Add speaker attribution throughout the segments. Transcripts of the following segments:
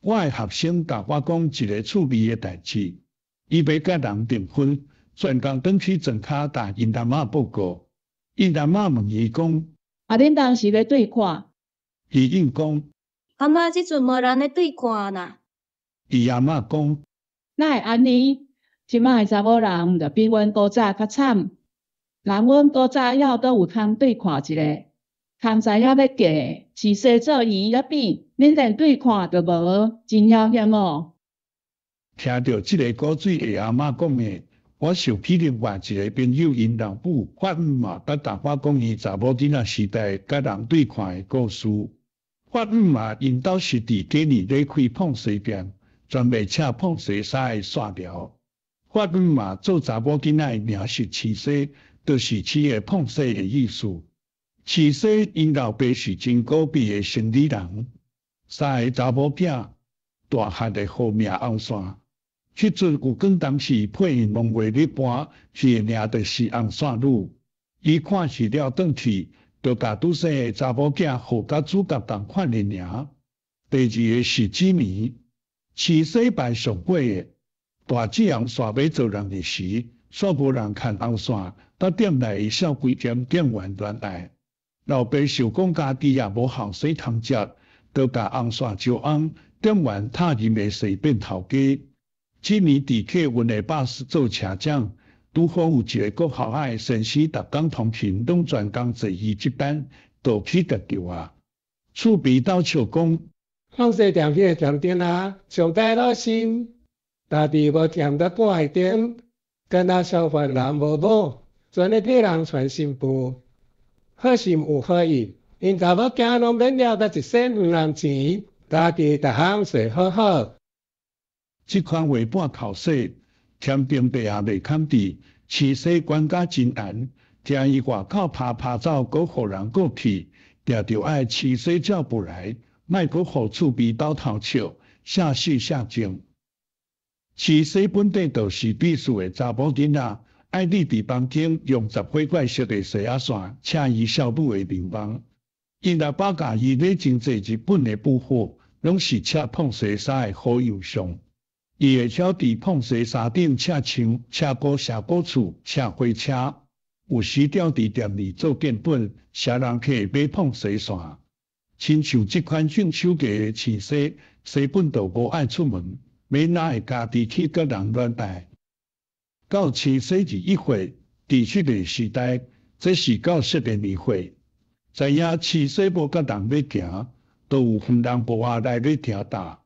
Speaker 1: 我的學生共我講一个趣味的代誌，伊欲佮人訂婚，專工轉去莊跤共𪜶阿媽報告。𪜶阿媽問伊講：
Speaker 2: 啊，恁當時欲對看？
Speaker 1: 伊應講：
Speaker 3: 阿媽，這陣無人咧對看啦。
Speaker 1: 伊阿媽講：
Speaker 2: 哪會按呢？這擺的查某人就比阮古早較慘。人阮古早猶閣有通對看一下，通知影欲嫁是生做圓抑扁，恁連對看都無，真枵險哦。
Speaker 1: 聽著這个古錐的阿媽講的，我想起另外一个朋友𪜶老母發姆嘛捌共我講伊查某囡仔時代佮人對看的故事。發姆嘛𪜶兜是佇過年咧開膨西店，專賣車膨西衫的線條。發姆嘛做查某囡仔的名是飼西，就是飼的膨西的意思。飼西𪜶老爸是真古鱉的生理人，三个查某囝，大漢的號名紅線。彼陣有廣東時配𪜶問話咧搬，伊的名就是紅線女。伊看戲了轉去，就共拄生的查某囝號佮主角仝款的名。第二个是子明，飼西排上尾的。大姊紅線欲做人的時，煞無人牽紅線，佮店內的小規間店員戀愛。老爸想講家己也無後生通接，就共紅線招翁，店員踏入的世變頭家。子明佇客運的巴士做車長，拄好有一个國校仔的先生，逐工通勤攏專工坐伊這班，就去共叫啊。厝邊鬥笑講：
Speaker 4: 膨西店彼个店長啊，上代老心，家己無踮咧掛的店，敢若相反人無某，專咧替人傳新婦，好心有好意，𪜶查某囝攏免了得一仙兩人錢，家己逐項勢好好。
Speaker 1: 這款話半口說，添丁爸也袂堪佇，飼西管甲真嚴，驚伊外口拍拍走，閣予人告去，定著愛飼西照不來，莫閣予厝邊鬥偷笑，寫死寫情。飼西本底就是鄙視的查某囡仔，愛佇佇房間用10火怪色的絲仔線車伊少女的眠夢。𪜶阿爸共伊買真濟日本的布貨，攏是車膨西衫的好樣相。伊會曉佇膨西衫頂車牆、車鼓、寫古厝、車火車，有時蹛佇店裡做見本，捎人客買膨西線。親像這款訓手藝的飼西，西本就無愛出門，欲哪會家己去佮人戀愛？到飼西21歲，佇彼个時代，這是90个年歲。知影飼西無佮人欲行，就有番人埔仔來欲聽擔。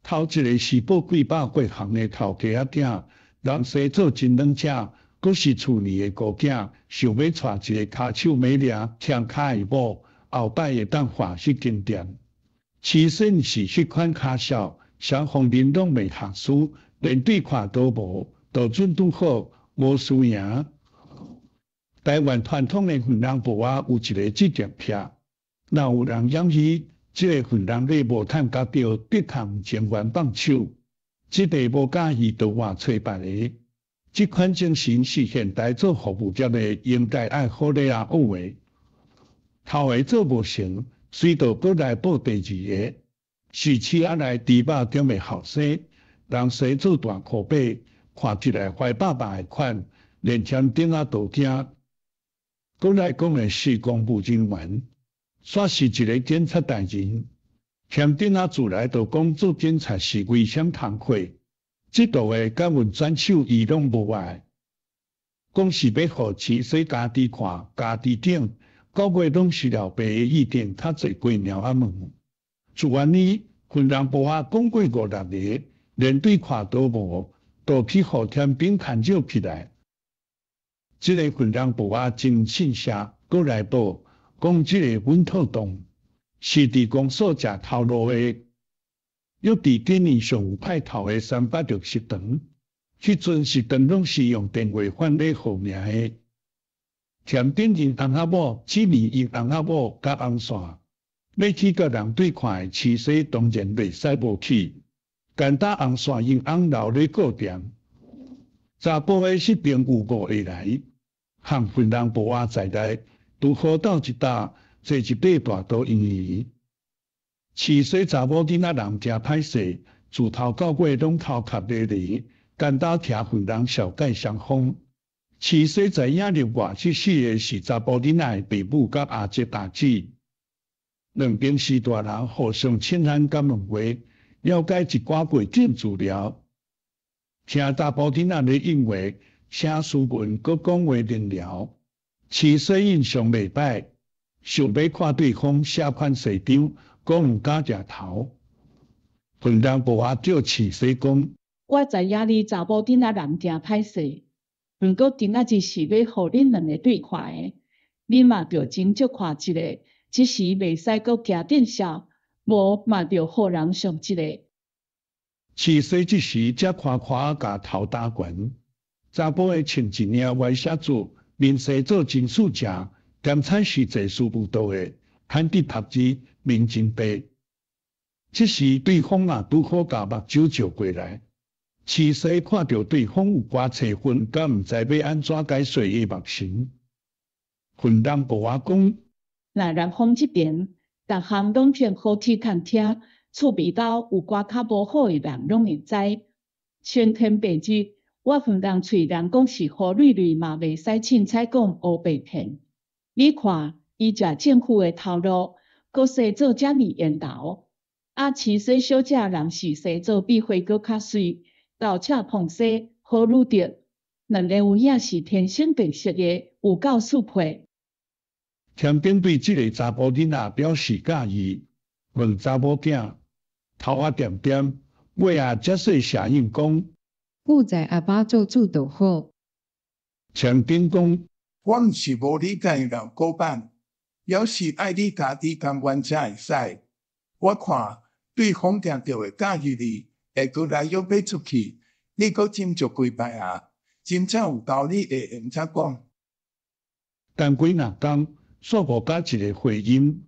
Speaker 1: 頭一个是報幾百過項的頭家仔囝，人生做真軟食，閣是厝裡的孤囝，想欲娶一个跤手美麗、添跤的某，後擺會當歡彼間店。飼西毋是彼款跤數，雙方面攏袂合適，連對看都無，就準拄好，無輸贏。台灣傳統的番人埔仔有一个職業癖，若有人養魚，這个番人咧無趁甲著，得通情願放手。這个無佮意就換揣別个。這款精神是現代做服務業的應該愛好咧仔學的。頭个做無成，隨就閣來報第二個。是飼仔內豬肉中的後生，人生做大箍八，看起來壞爸爸的款，連添丁仔都驚。閣來講的是公務人員，煞是一个警察大人。添丁仔自來就講做警察是危險工課，這道的佮運轉手伊攏無愛。講是欲予飼西家己看，家己頂，到尾攏是老爸的意見較濟過鳥仔問。自按呢，番人埔仔講過五六个，連對看都無，就去予添丁牽招起來。這个番人埔仔真信邪，閣來報講這个阮套洞是佇公所食頭路的，約佇今年上有派頭的360食堂，彼陣食堂攏是用電話反咧號名的。添丁𪜶翁仔某，子明𪜶翁仔某佮紅線，欲去佮人對看的飼西當然袂使無去，簡單紅線𪜶翁留咧顧店。查埔的失朋有五个來，含番人埔仔在內，拄好鬥一搭，坐一塊大刀圓圓。飼細查某囡仔人誠歹勢，自頭到尾攏頭殼離離，簡單聽份人紹介雙方。飼細知影另外這四个是查埔囡仔的爸母佮阿叔阿姊，兩邊序大人互相請安佮問話，了解一寡背景資料。聽查埔囡仔咧應話，聲斯文閣講話靈了。飼細印象袂歹，想欲看對方啥款西裝，閣毋敢食頭。份人無阿照飼細講，
Speaker 2: 我知影你查埔囡仔人誠歹勢，毋過今仔日是欲予恁兩个對看的，恁嘛著斟酌看一下，這時袂使閣行見笑，無嘛著予人相一下。
Speaker 1: 飼細這時才誇誇共頭擔懸，查埔的穿一領歪寫字，面生做真四正，兼且是坐事務道的，肯得讀字，面真白。這時對方也拄好共目睭照過來，飼細看著對方有寡氣憤，佮毋知欲按怎解說的目神。份人無話講，
Speaker 2: 若男方這邊，逐項攏偏好聽通聽，厝邊兜有寡較無好的人攏會知。青天白日，我份人喙人講是胡蕊蕊嘛袂使凊彩講烏白騙。你看，伊食政府的頭路，閣生做遮爾緣投。啊，飼細小姐人是生做比花閣較媠，頭赤膨細，好女德。兩个有影是天生地設的，有夠速配。
Speaker 1: 田頂對這个查埔囡仔表示佮意，問查某囝頭仔恬恬，尾仔才細聲應講，
Speaker 5: 有在阿爸做主就好。
Speaker 1: 田頂講，
Speaker 6: 我毋是無理解老古板，猶是愛你家己甘願才會使。我看對方定著會佮意你，會閣來約欲出去，你閣斟酌幾擺啊，真正有道理會用才講。
Speaker 1: 等幾若工，煞無加一个回音。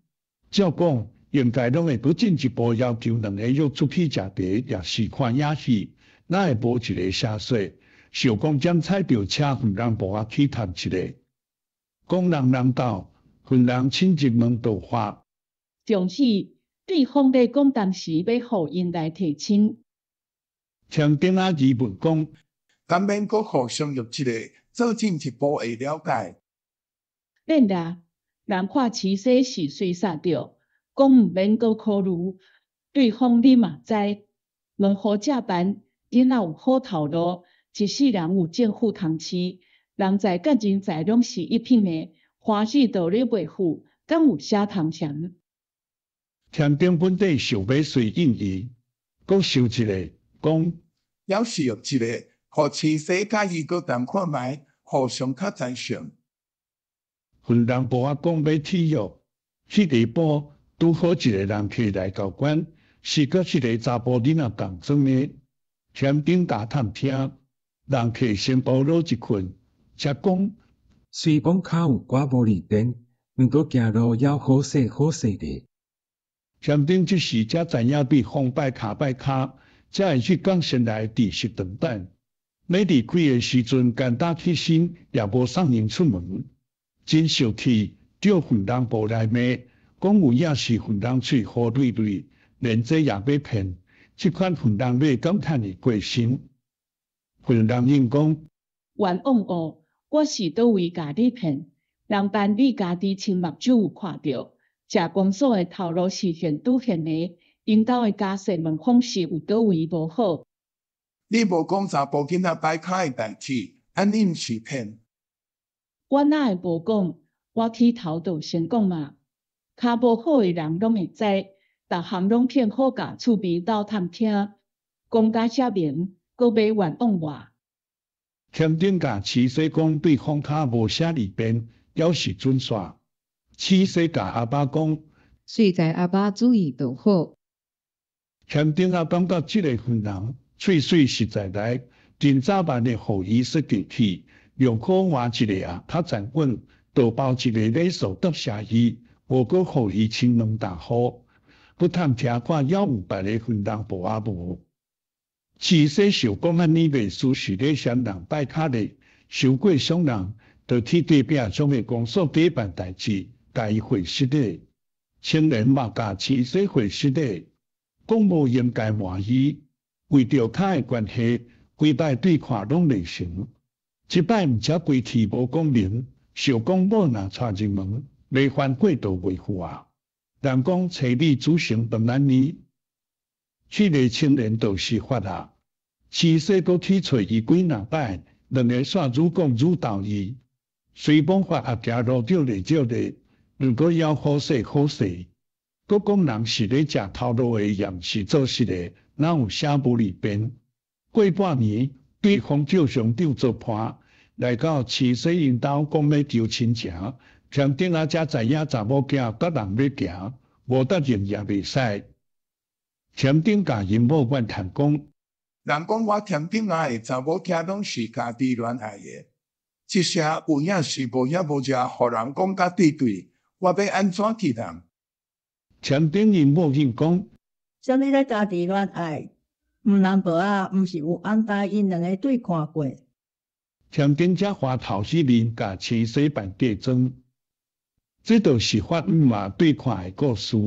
Speaker 1: 照講應該攏會閣進一步要求兩个約出去食茶，抑是看影戲，哪會無一个聲說？想講才踩著車份人埔仔去探一下。講人人到，份人親自問道話。
Speaker 2: 從此，對方咧講當時欲予𪜶來提親。
Speaker 1: 田頂仔疑問講，
Speaker 6: 敢免閣互相約一下，做進一步的了解。
Speaker 2: 免啦，人看飼細是隨煞著，講毋免閣考慮。對方你嘛知，問好食飯，囡仔有好頭路，一世人有政府通飼，人才佮人才攏是一品的，歡喜道理袂赴，敢有啥通嫌？
Speaker 1: 田頂本底想欲隨應伊，閣想一下，講
Speaker 6: 猶是約一下，予飼細佮伊閣談看覓，互相較贊成。
Speaker 1: 份人埔仔講欲去約，彼下晡拄好一个人客來交關，是佮彼个查埔囡仔仝裝的。田頂共探聽，人客先補落一困，才講
Speaker 7: 雖講跤有寡無利便，毋過行路猶好勢好勢的。
Speaker 1: 田頂這時才知影對方擺跤擺跤，才會去講先來佇食堂等。欲離開的時陣，簡單起身，也無送𪜶出門，真生氣，照份人埔來罵，講有影是份人喙胡蕊蕊，連這也欲騙，這款份人欲敢趁伊過身。份人應講，
Speaker 2: 冤枉哦，我是佗位共你騙？人但你家己親目睭有看著，食公所的頭路是現拄現的，𪜶兜的家世問風是有佗位無好。
Speaker 6: 你無講查埔囡仔擺跤的代誌，按呢毋是騙？
Speaker 2: 我哪會無講？我起頭就先講嘛。跤無好的人攏會知，逐項攏偏好共厝邊兜探聽，講甲遮明，閣欲冤枉我。
Speaker 1: 田頂共飼細講對方跤無啥利便，猶是準煞。飼細共阿爸講，
Speaker 5: 隨在阿爸主意就好。
Speaker 1: 田頂仔感覺這个份人喙水實在來，真早晚會予伊說進去，寧可換一个啊較沉穩，多包一个禮數答謝伊，無閣予伊穿兩大雨。不探聽看猶有別个份人埔仔無。飼細想講按呢袂輸是咧嫌人擺跤咧，傷過傷人，就去隔壁將个公所底辦代誌，共伊回實咧。青年嘛共徐洗回失禮，講無應該瞞伊，為著跤的關係，規擺對看攏袂成。這擺毋才規氣無講明，想講某若娶入門，袂反悔就袂赴啊。人講妻女子成當咱呢，這个青年就是發啊。徐洗閣去揣伊幾若擺，兩个煞愈講愈投意。雖罔發也行路著袂少咧，毋過猶好勢好勢。閣講人是咧食頭路的，也毋是做實的，哪有啥無利便？過半年，對方趙鄉長做伴，來到徐洗𪜶兜講欲求親情，添丁仔才知影查某囝佮人欲行，無答應也袂使。添丁共𪜶某怨嘆講：
Speaker 6: 人講我添丁仔的查某囝攏是家己戀愛的，這聲有影是無影無食，予人講甲對對，我欲按怎去人？
Speaker 1: 添丁𪜶某應講：
Speaker 8: 啥物咧家己戀愛？毋南婆仔，毋是有安排𪜶兩个對看過？
Speaker 1: 添丁才回頭去面共徐洗扮假裝，這就是發毋嘛對看的故事。